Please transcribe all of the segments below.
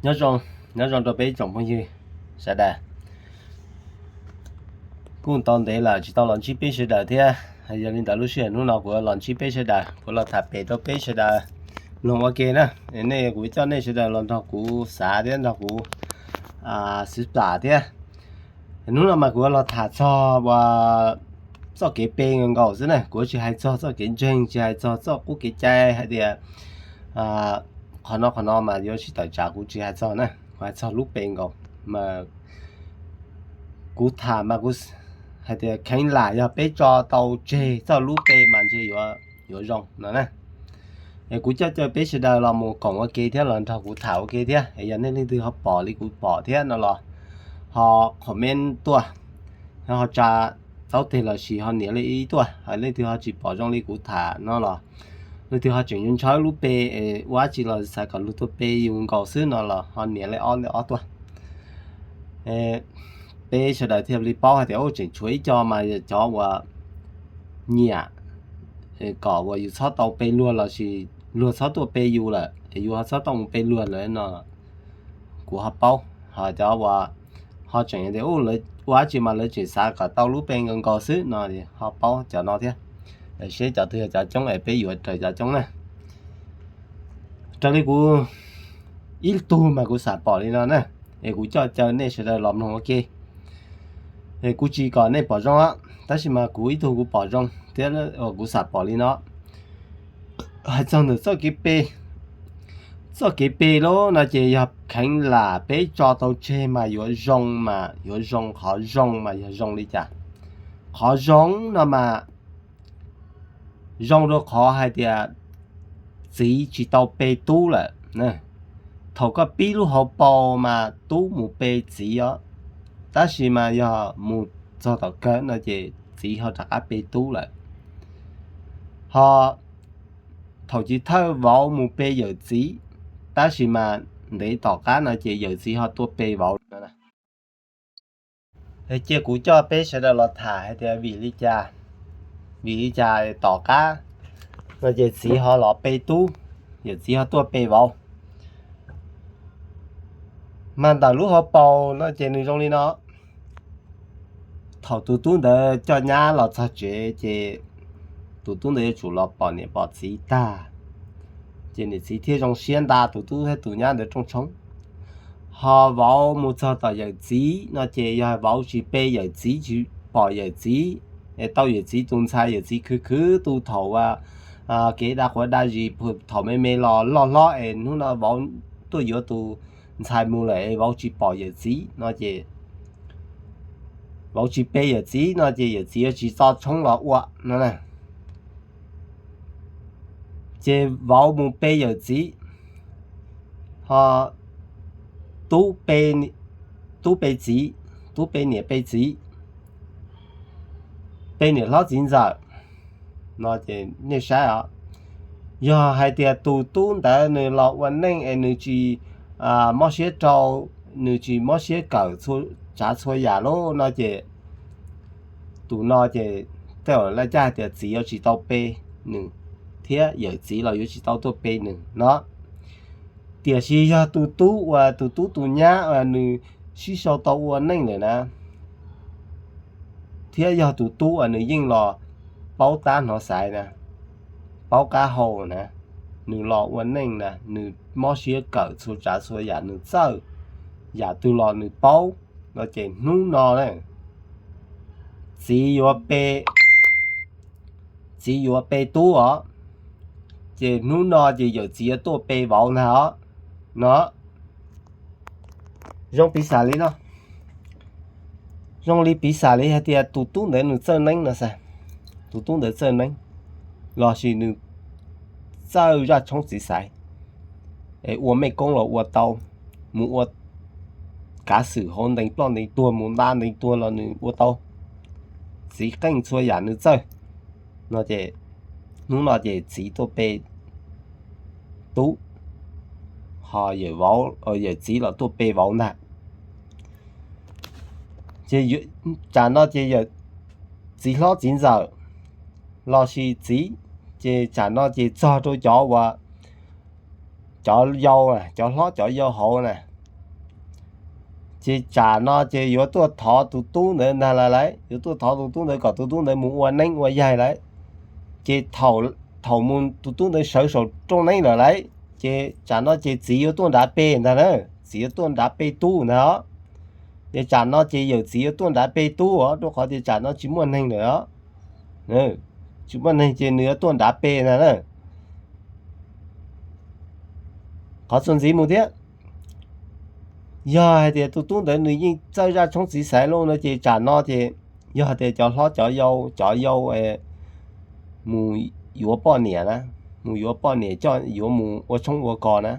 Nyob zoo, nyob zoo rau peb tsoom phooj ywg sawv daws. Kuj tau ntev lawm tsis tau los ntsib peb sawv daws thiab. Yog li ntawd lub sij hawm hnub no kuv los ntsib peb sawv daws, kuv los tham pem rau peb sawv daws mloog ua ke na. Nej, kuv coj nej sawv daws los nrog kuv xav thiab nrog kuv xwb plam thiab. Hnub no mas kuv los tham txog uas txoj kev pe nkaus nkaus xwb na, kuv tsis hais txog txoj kev ntseeg, tsis hais txog txoj qub kev cai hais tias qhov no qhov no mas yuav tsis tawm tsam, kuv tsis hais txog na, kuv hais txog lub pe nkaus. Mas kuv tham mas kuv hais tias kheev lam yog peb tso tau tseg txoj lub pe mas ntshe yuav zoo no na. Es kuv coj caw peb sawv daws los mus koom ua ke thiab los nrog kuv tham ua ke thiab. Es yog nej leej twg ho pom li kuv pom thiab no los ho comment tuaj, ho tsa taub teg los sis ho nias li ib tuaj. Leej twg ho tsis pom zoo li kuv tham no los leej twg ho tseem yuav ntshaw lub pe es ua dab tsi los xav kom luag tuaj pe yus nkaus xwb no los ho nias li ob li ob tuaj. Peb sawv daws thiaj li paub hais tias tseem tshuav ib co mas yog cov uas nyiam kom uas yus txhob tau pe luag los sis luag txhob tuaj pe yus lawm es yus ho txhob tau mus pe luag lawm no. Kuv ho paub, ho cov uas ho tseem tias ua dab tsi mas lawv tseem xav kom tau lub pe nkaus nkaus xwb no ho paub cov no thiab. Seb cov twg yog cov coob es peb yuav raws cov coob na. Raws li kuv ib tug mas kuv xam pom li no na, es kuv coj caw nej sawv daws los mloog ua ke. Es kuv tsis kom nej pom zoo, tab sis mas kuv ib tug kuv pom zoo thiab kuv xam pom li no. Hais txog ntawm txoj kev pe, txoj kev pe lub no ces yog kheev lam peb tso tau tseg mas yuav zoo, mas yuav zoo, qhov zoo mas yog zoo li cas? Qhov zoo no mas zoo rau qhov hais tias txiv tsis tau pe tub lawm. Thaum koj pib lub hauv paus mas tub mus pe txiv os, tab sis mas yog mus txog tom kawg no ces txiv ho rov qab pe tub lawm. Ho thaum chiv thawj vauv mus pe yawm txiv, tab sis mas ntev tom qab no ces yawm txiv ho tuaj pe vauv no. Cia kuv coj peb sawv daws los tham hais tias vim li cas, vim li cas tom qab no ces txiv ho los pe tub, yawm txiv ho tuaj pe vauv. Mas ntawm lub hauv paus no ces nws zoo li no. Thaum tus tub ntawd coj nyab los txog tsev ces tus tub ntawd yuav tsum los pom niam pom txiv tag, ces niam txiv thiaj zoo siab nta tus tub thiab tus nyab ntawd rooj tshoob. Ho vauv mus txog tom yawm txiv no ces yog vauv tsis pe yawm txiv, tsis pom yawm txiv, es tau yawm txiv tus ntxhais, yawm txiv khwv khwv tu thaum kev da quav da zis, thaum me me los loj hlob es hnub no vauv tuaj yuav tus ntxhais mus lawm es vauv tsis pom yawm txiv no ces, vauv tsis pe yawm txiv no ces yawm txiv yuav tsis tso tshoob los ua no na. Ces vauv mus pe yawm txiv, ho tub pe txiv, tub pe niam pe txiv, pe niam hlob txiv ntxawm no ces nej saib os, yog hais tias tus tub ntawd nws los ua neej es nws tsis mob siab rau, nws tsis mob siab kawm tsav txhua yam lawm no ces tus no ces tej zaum laj caj hais tias txiv yuav tsis tau pe nws, thiab yawm txiv los yuav tsis tau tuaj pe nws no. Tiam sis yog tus tub uas tus tub tus nyab uas nws sib sau tau ua neej lawm na, thiab yog tus tub uas nws yeej los paub tab hnov xaiv na, paub qab hau na, nws los ua neej na, nws mob siab kawm txhua tsav txhua yam, nws txawj yam twg los nws paub no ces hnub no txiv yuav pe, txiv yuav pe tub os, ces hnub no ces yawm txiv yuav tuaj pe vauv ntag os no. Zoo piv xam li no, zoo li piv xam li hais tias tus tub ntawd nws txawj neeb no xav, tus tub ntawd txawj neeb lossis nws txawj zaj tshoob txiv xaiv, es ua mej koob los ua tau, mus ua kav xwm hauv ntees ploj ntees tuag, mus nta ntees tuag los nws ua tau, txiv qeej txhua yam nws txawj no ces hnub no ces txiv tuaj pe tub, ho yawm txiv los tuaj pe vauv ntag. Ces tsam no ces yawm txiv hlob txiv ntxawm lossis txiv, ces tsam no ces txog rau cov uas cov yau, cov hlob cov yau hauv na, Ces tsam no ces yuav tuaj thov tus tub ntawd ntag lawm lauj, yuav tuaj thov tus tub ntawd kom tus tub ntawd mus ua neeb ua yaig lawm. Ces thaum mus tus tub ntawd sawv saum rooj neeb lawm lauj, ces tsam no ces txiv yuav tuaj nrad pe ntag na, txiv yuav tuaj nrad pe tub ntag os. Ces tsam no ces yawm txiv yuav tuaj nrad pe tub os, rau qhov tias tsam no tsis muaj neeg lawm os. Tsis muaj neeg ces nws yuav tuaj nrad pe ntag na. Qhov txuas ntxiv mus thiab, yog hais tias tus tub ntawd nws yeej txawj zaj tshoob txiv xaiv lawm no ces tsam no ces yog hais tias cov hlob cov yau, cov yau mus yuav poj niam na, mus yuav poj niam coj yuav mus ua tshoob ua kos na,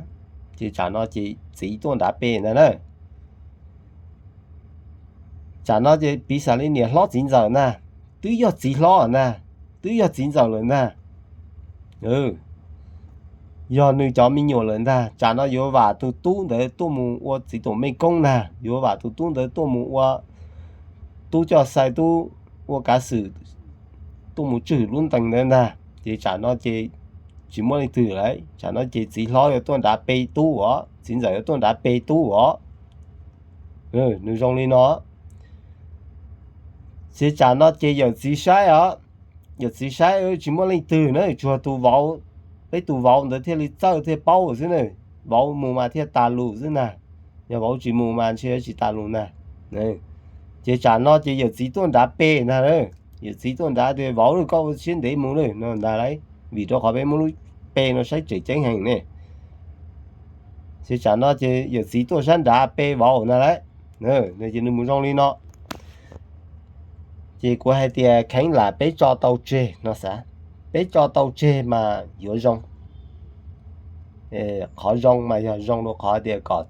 ces tsam no ces txiv tuaj nrad pe ntag na. Tsam no ces piv xam li niam hlob txiv ntxawm ntag, twb yog txiv hlob ntag, twb yog txiv ntxawm lawm ntag. Yog nws cov me nyuam lawm ntag, tsam no yuav vam tus tub ntawd tuaj mus ua txiv tuam mej koob ntag, yuav vam tus tub ntawd tuaj mus ua tub coj xais, tub ua kav xwm, tuaj mus tswj lub ntees ntawd ntag. Ces tsam no ces tsis muaj leej twg lawm, tsam no ces txiv hlob yuav tuaj nrad pe tub os, txiv ntxawm yuav tuaj nrad pe tub os. Nws zoo li no. Ces tsam no ces yawm txiv saib os, yawm txiv saib tsis muaj leej twg na, tsuas tus vauv, peb tus vauv ntawd thiaj li txawj thiaj paub xwb na. Vauv mus mas thiaj tas lus xwb na, yog vauv tsis mus mas ntshe tsis tas lus na. Ces tsam no ces yawm txiv tuaj nrad pe ntag lauj, yawm txiv tuaj nrad tias vauv lauj, koj ua siab ntev mus lauj no ntag lauj, vim rau qhov peb muab lub pe no saib tseem ceeb heev ne. Ces tsam no ces yawm txiv tuaj sab nrad pe vauv ntag lauj. Ces nws mus zoo li no. Ces kuv hais tias kheev lam peb tso tau tseg no xav, peb tso tau tseg mas yuav zoo. Qhov zoo mas yog zoo rau qhov tias kom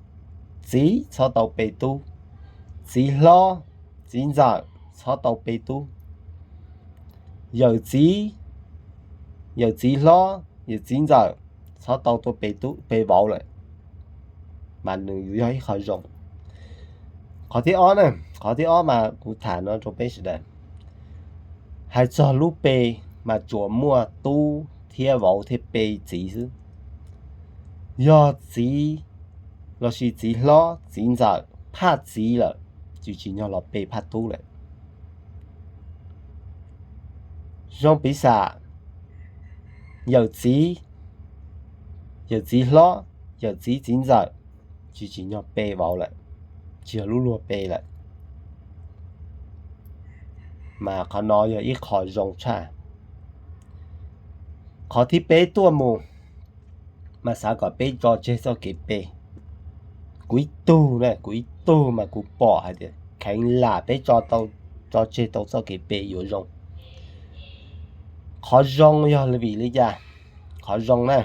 txiv txhob tau pe tub, txiv hlob, txiv ntxawm txhob tau pe tub, yawm txiv, yawm txiv hlob, yawm txiv ntxawm txhob tau tuaj pe tub pe vauv lawm, mas nws yuav yog ib qho zoo. Qhov thib ob na, qhov thib ob mas kuv tham no rau peb sawv daws, hais txog lub pe mas tsuas muaj tub thiab vauv thiaj pe txiv xwb. Yog txiv lossis txiv hlob txiv ntxawm phaj txiv lawm, tsis tsim nyog los pe phaj tub lawm. Zoo piv xam, yawm txiv, yawm txiv hlob, yawm txiv txiv ntxawm tsis tsim nyog pe vauv lawm, tsis yog lub luag pe lawm. Mas qhov no yog ib qho zoo tshaj. Qhov thib peb tuaj mus, mas xav kom peb tso tseg txoj kev pe. Kuv ib tug na, kuv ib tug mas kuv pom hais tias kheev lam peb tso tseg tau txoj kev pe yuav zoo. Qhov zoo yog vim li cas? Qhov zoo na,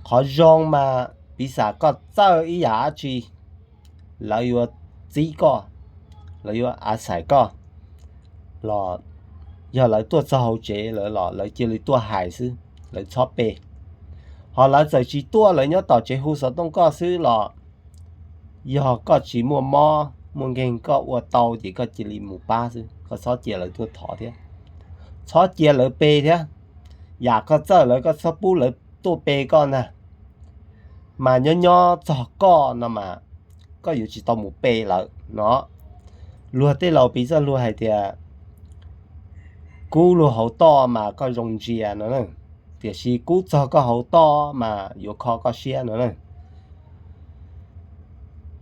qhov zoo mas piv xam koj txawj ib yam dab tsi, lawv yuav txib koj, lawv yuav a xais koj los yog lawv tuaj txog hauv tsev lawm los lawv cia li tuaj hais xwb, lawv txhob pe. Ho lawv txawm tsis tuaj, lawv nyob tom tsev hu xov tooj koj xwb los yog koj tsis muaj mob muaj nkeeg koj ua tau ces koj cia li mus pab xwb, koj txhob cia lawv tuaj thov thiab, txhob cia lawv pe thiab. Yam koj txawj lawv koj txhob pub lawv tuaj pe koj ntag. Mas nyob nyob txog koj no mas koj yuav tsis tau mus pe lawv no. Luag tej laus piv txoj hlua hais tias kub luag hauv toj mas koj zoo ntsia no, tiam sis kub txog koj hauv toj mas yuav kho koj siab no na.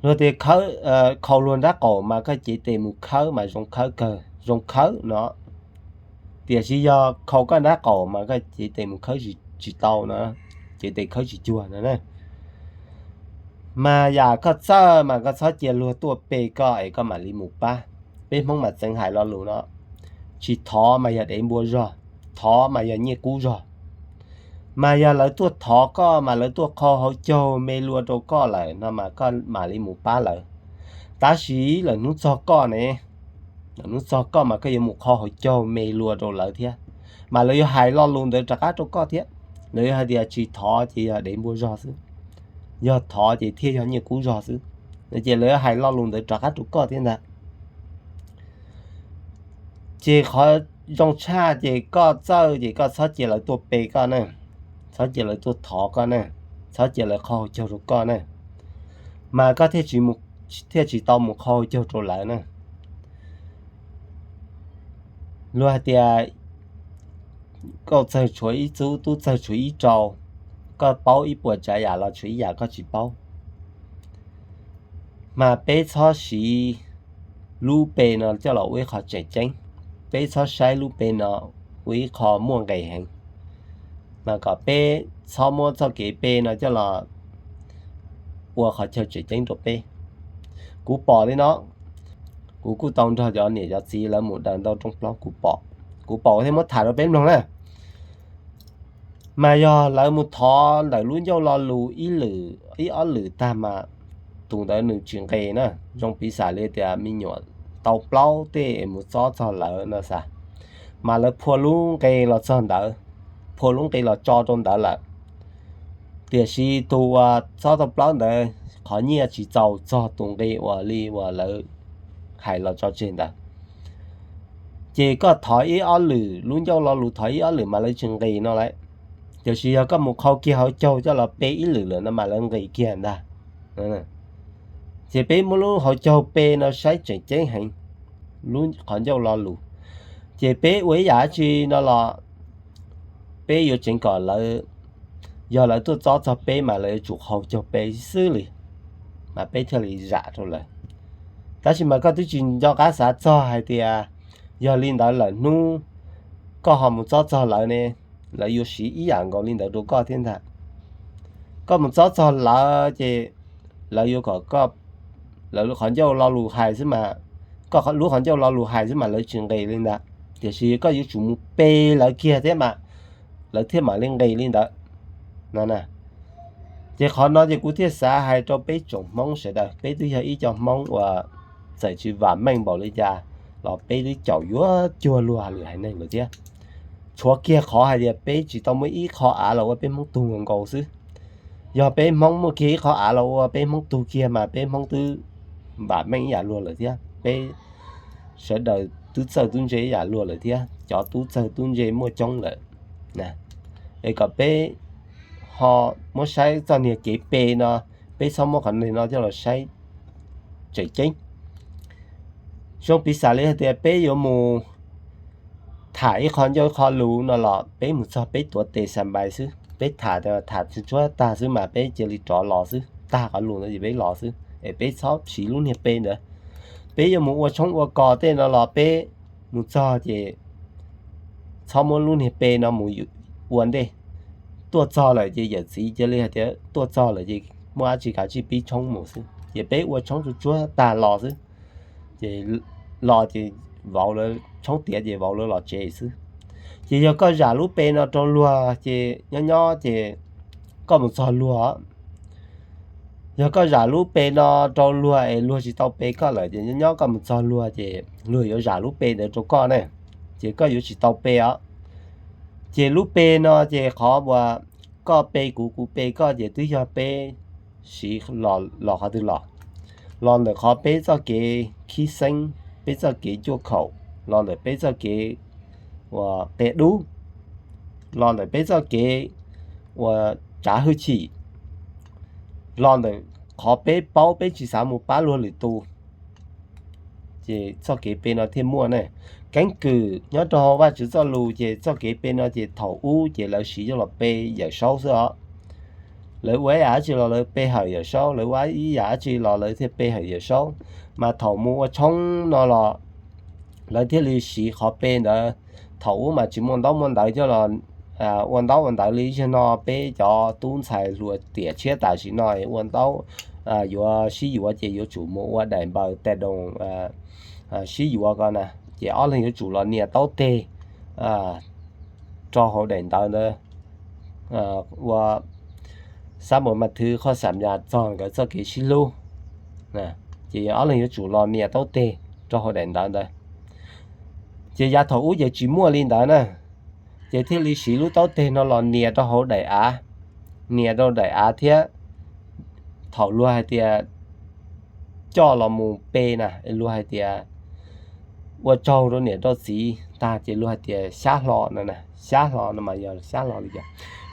Luag tias khaus luag nrab qaum mas koj cev tes mus khawb mas zoo khawb kawg, zoo khawb no. Tiam sis yog khaus koj nrab qaum mas koj cev tes mus khawb tsis tau no, cev tes khawb tsis cuag no na. Mas yam koj txawj mas koj txhob cia luag tuaj pe koj es koj mam li mus pab. Peb Hmoob mas txeev hais lo lus no, tsis thov mas yog dev npua zog, thov mas yog nyiaj kub zog. Mas yog lawv tuaj thov koj mas lawv tuaj qhau hauv caug me lua rau koj lawm no mas koj mam li mus pab lawv. Tab sis lawm hnub txog koj ne, lawm hnub txog koj mas koj yuav mus qhau hauv caug me lua rau lawv thiab, mas lawv yuav hais lo lus ntawd rov qab rau koj thiab. Lawv yuav hais tias tsis thov ces yog dev npua zog xwb, yog thov ces thiaj yog nyiaj kub zog xwb. Ces lawv yuav hais lo lus ntawd rov qab rau koj thiab ntag. Ces qhov zoo tshaj ces koj txawj ces koj txhob cia lawv tuaj pe koj ne, txhob cia lawv tuaj thov koj ne, txhob cia lawv qhau hauv caug rau koj ne, mas koj thiaj tsis mus thiaj tsis tau mus qhau caug rau lawv na. Luag hais tias koj txawg tshuav ib txub, tub txawg tshuav ib rau, koj paub ib puas tsav yam los tshuav ib yam koj tsis paub. Mas peb txhob siv lub npe no coj los ua ib qho tseem ceeb, peb txhob saib lub npe no ua ib qho muaj nqis heev, mas kom peb txhob muab txoj kev npe no coj los ua qhov chaw tseem ceeb rau peb. Kuv pom li no, kuv kuj tau nrog cov niam cov txiv lawv mus daws ntau rooj plaub, kuv pom, kuv pom thiab muab tham rau peb mloog na. Mas yog lawv mus thov ntawm lub ncauj lo lus ib lwm ib ob lwm tag mas tus ntawd nws tsis nqis na. Zoo piv xam li tias me nyuam tau plaub tej es mus txob txog lawv no xav, mas lawv phua lub nqe los txog ntawd, phua lub nqe los tso rau ntawd lawm, tiam sis tus uas txob tau plaub ntawd qhov nyiaj tsis txaus txog tus nqe uas li uas lawv hais los tso tseg ntawd. Ces koj thov ib ob lwm, lub ncauj lo lus thov ib ob lwm mas lawv tsis nqis no lawm. Tiam sis yog koj mus qhau kiag hauv caug coj los pe ib lwm lawm no mas lawv nqis kiag ntag. Ces peb muab lub hauv caug pe no saib tseem ceeb heev, lub qhov ncauj lo lus. Ces peb ua ib yam dab tsi no los peb yuav tseev kom lawv, yog lawv tuaj txob txog peb mas lawv yuav tsum qhau caug pe xwb li, mas peb thiaj li zam rau lawv. Tab sis mas koj twb tsis nco qab xav txog hais tias yog li ntawd lawm hnub koj ho mus txob txog lawv ne, lawv yuav siv ib yam nkaus li ntawd rau koj thiab ntag. Koj mus txob txog lawv ces lawv yuav kom koj, lawv lub qhov ncauj lo lus hais xwb mas, koj lub qhov ncauj lo lus hais xwb mas lawv tsis nqis li ntawd, tiam sis koj yuav tsum mus pe lawv kiag thiab mas lawv thiaj mam li nqis li ntawd no. Ces qhov no ces kuv thiaj xav hais rau peb tsoom Hmoob sawv daws, peb twb yog ib co Hmoob uas txawm tsis vam meej npaum li cas los peb twb caum yuav cuag luag lwm haiv neeg lawm thiab. Tshuav kiag qhov hais tias peb tsis tau muaj ib qho av los ua peb Hmoob tug nkaus xwb. Yog peb Hmoob muaj kiag ib qho av los ua peb Hmoob tug kiag mas peb Hmoob twb vam meej ib yam luag lawm thiab, peb sawv daws twb txawj tub ntse ib yam luag lawm thiab, cov tub txawj tub ntse muaj coob lawm. Es kom peb ho muab saib txoj niag kev pe no, peb txhob muab qhov niag no coj los saib tseem ceeb. Zoo piv xam li hais tias peb yuav mus tham ib qho ncauj ib qho lus no los peb mus txog peb tuav tes xa npais xwb, peb tham tham tsuag tsuag tag xwb mas peb cia li rov los xwb, tag qhov lus ntawd ces peb los xwb es peb txhob siv lub niag pe ntawd. Peb yuav mus ua tshoob ua kos tej no los peb mus txog ces txhob muab lub niag pe no mus ua ntej. Tuaj txog lawm ces yawm txiv cia li hais tias tuaj txog lawm ces muaj dab tsi kav tsij pib tshoob mus xwb, ces peb ua tshoob tsuag tsuag tag los xwb. Ces los ces vauv lawv tshoob tiav ces vauv lawv los tsev xwb. Ces yog koj zam lub pe no rau luag ces nyob nyob ces koj mus txog luag, yog koj zam lub pe no rau luag es luag tsis tau pe koj lawm ces nyob nyob koj mus txog luag ces luag yuav zam lub pe ntawd rau koj ne, ces koj yuav tsis tau pe os. Ces lub pe no ces qhov uas koj pe kuv, kuv pe koj ces twb yog peb siv los qhov twg los, los ntawm qhov peb txoj kev khib xeeb, peb txoj kev cuaj khaum, los ntawm peb txoj kev uas qia dub, los ntawm peb txoj kev uas tsav hwj chim, los ntawm qhov peb paub peb tsis xav mus pab luag lwm tus, ces txoj kev pe no thiaj muaj ne. Keeb kwm nyob rau hauv Vajtswv txoj lus ces txoj kev pe no ces thaum ub ces lawv siv coj los pe Yawm Saub xwb os. Lawv ua ib yam dab tsi los lawv pe hawm Yawm Saub, lawv ua ib yam dab tsi los lawv thiaj pe hawm Yawm Saub. Mas thaum mus ua tshoob no los lawv thiaj li siv qhov pe ntawd. Thaum ub mas tsis muaj ntaub muaj ntawv coj los ua ntaub ua ntawv li, zaum no peb cov tub ntxhais hluas tiam tshiab tam sim no ua ntaub, yuav sib yuav ces yuav tsum mus ua daim npaws tais doos sib yuav ko na, ces ob leeg yuav tsum los nias taub teg rau hauv daim ntawv ntawd, ua xab npam mas thwv qhov xam yas txog nkawd txoj kev sib hlub, ces ob leeg yuav tsum los nias taub teg rau hauv daim ntawv ntawd. Ces yav thaum ub ces tsis muaj li ntawd na, ces thiaj li siv lub taub teg no los nias rau hauv daim av, nias rau daim av thiab thaum luag hais tias coj los mus pe na, luag hais tias ua tsaug rau niam rau txiv tag ces luag hais tias xyab hlo no, xyab hlo no mas yog xyab hlo li cas,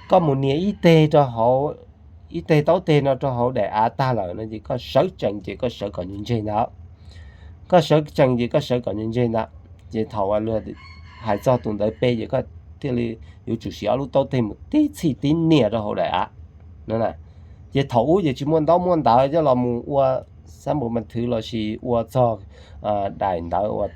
koj mus nias ib teg rau hauv ib teg taub teg no rau hauv daim av tag lawm no ces koj sawv tsees ces koj sawv kom ntseg ntag. Koj sawv tsees ces koj sawv kom ntseg ntag. Ces thaum uas hais txog tus ntawd pe ces koj thiaj li yuav tsum siv ob lub taub teg mus tib txhij tib nias rau hauv daim av no. Ces thaum ub ces tsis muaj ntaub muaj ntawv coj los mus ua xab npus mas thwv lossis ua txog daim ntawv uas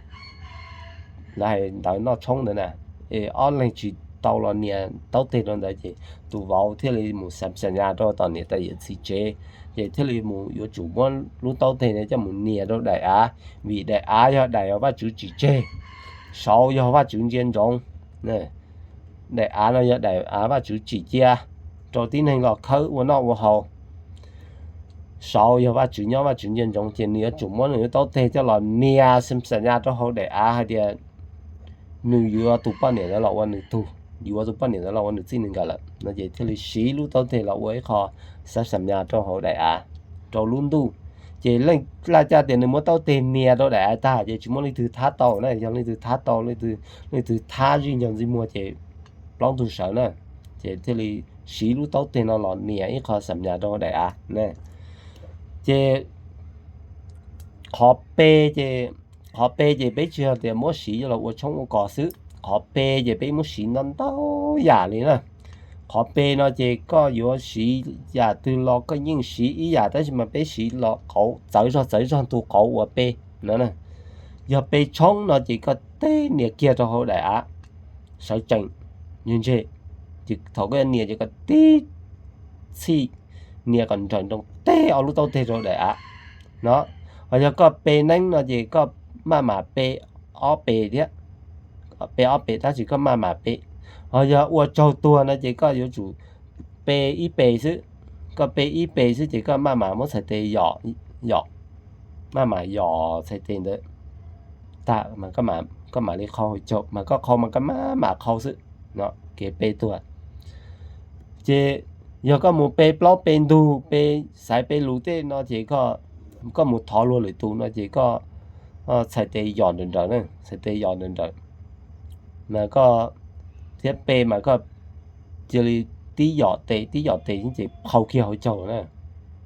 lawv hais ntawv noj tshoob ntawd na, es ob leeg tsis tau los nias taub teg rau ntawd ces tus vauv thiaj li mus xam xam nyas rau tom niam tais yawm txiv tsev, ces thiaj li mus yuav tsum muab lub taub teg no coj mus nias rau daim av, vim daim av yog daim uas Vajtswv tsim tseg, saud yog Vajtswv ntsia ntsoov. Daim av no yog daim av Vajtswv tsim cia rau tib neeg los khawb ua noj ua haus. Saud yog Vajtswv nyob Vajtswv ntsia ntsoov, ces nws yuav tsum muab nws lub taub teg coj los nias xam xam nyas rau hauv daim av hais tias nws yuav tus poj niam ntawd los ua nws tug, yuav tus poj niam ntawd los ua nws txij nws nkawm lawm no ces thiaj li siv lub taub teg los ua ib qho xam xam nyas rau hauv daim av rau lub ntuj. Ces leej laj caj tias nws muab taub teg nias rau daim av tag ces tsis muaj leej twg thab tau na, yog leej twg thab tau, leej twg thab zij nco ntxwg muag ces plaub ntug sawv na. Ces thiaj li siv lub taub teg no los nias ib qho xam nyas rau hauv daim av na. Ces qhov pe ces, qhov pe ces peb tsis yog tias muab siv los ua tshoob ua kos xwb, qhov pe ces peb muab siv ntau ntau yam li na. Qhov pe no ces koj yuav siv yam twg los koj yeej siv ib yam, tab sis mas peb siv los qauv txawv zog txawv zog ntu qauv ua pe no. Yog pe tshoob no ces koj teb nias kiag rau hauv daim av, sawv tsees, ntseg ntseg, ces thaum koj nias ces koj tib txhij nias kom nrawm nroos teb ob lub taub teg rau daim av no. Ho yog koj pe neeb no ces koj maj mam pe ob pe thiab, pe ob pe tab sis koj maj mam pe. Ho yog ua tsaug tuag no ces koj yuav tsum pe ib pe xwb. Koj pe ib pe xwb ces koj maj mam muab txhais tes yom, yom, maj mam yom txhais tes ntawd tag mas koj mam li qhau caug, mas koj qhau mas koj maj mam qhau xwb no, kev pe tuag. Ces yog koj mus pe plaub pe ntug, pe xaiv pe lus tej no ces koj mus thov luag lwm tus no ces koj txhais tes yom nrawm nrawm, txhais tes yom nrawm nrawm, mas koj thiab pe mas koj cia li tib yom tes tib yom tes ces qhau kiag hauv caug na.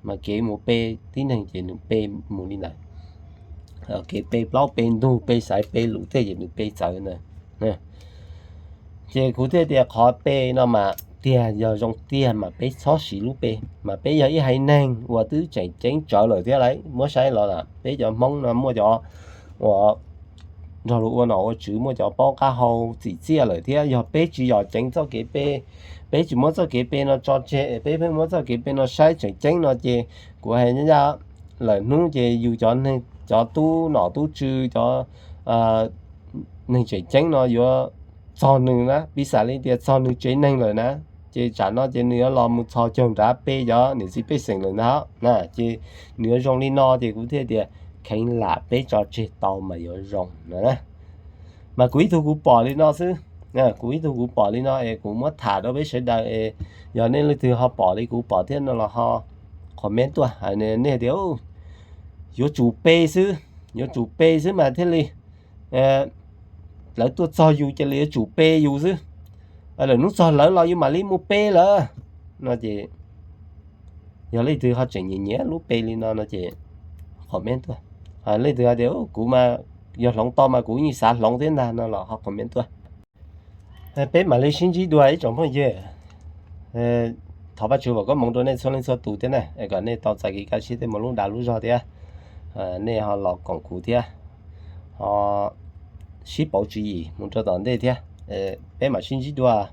Mas kev mus pe tib neeg ces nws pe mus li ntawd, kev pe plaub pe ntug, pe xaiv pe lus tej ces nws pe txawv ntawd. Ces kuv thiaj tias qhov pe no mas tiag yog zoo tiag mas peb txhob siv lub pe, mas peb yog ib haiv neeg uas twb tseem ceeb tsawv lawm thiab lauj. Muab saib los peb cov Hmoob no muaj cov uas nrog luag ua nom ua tswv, muaj cov paub qab hau txim txiaj lawm thiab. Yog peb tsis yom ceev txoj kev pe, peb tsis muab txoj kev pe no tso tseg, peb pheej muab txoj kev pe no saib tseem ceeb no ces kuv hais ncaj ncaj, lawm hnub ces yus cov neeg, cov tub nom tub tswv, cov neeg tseem ceeb no yuav txog nws na, piv xam li tias txog nws tsev neeg lawm na, ces tsam no ces nws yuav los mus txhos caug nrad pe cov niam txiv pej xeem lawm ntag na. Ces nws yuav zoo li no ces kuv thiaj tias kheev lam peb tso tseg tau mas yuav zoo no. Mas kuv ib tug kuv pom li no xwb, kuv ib tug kuv pom li no es kuv muab tham rau peb sawv daws es yog nej leej twg ho pom li kuv pom thiab no los ho comment tuaj hais nej tias yuav tsum pe xwb, yuav tsum pe xwb mas thiaj li lawv tuaj txog yus ces lawv yuav tsum pe yus xwb, lawm hnub txog lawv los yus mam li mus pe lawm no ces yog leej twg ho tseem nyiam nyiam lub pe li no no ces comment tuaj. Leej twg hais tias kuv mas yog hloov tau mas kuv yeej xav hloov thiab ntag no los ho comment tuaj. Peb mam li sib ntsib dua ib tsoom phooj ywg. Thov Vajtswv foom koob hmoov rau nej txhua leej txhua tus thiab na, es kom nej tau txais kev kaj siab thiab mus lub dag lub zog thiab, nej ho los koom kuv thiab, ho sib pauv tswv yim mus rau tom ntej thiab. Peb mam sib ntsib dua.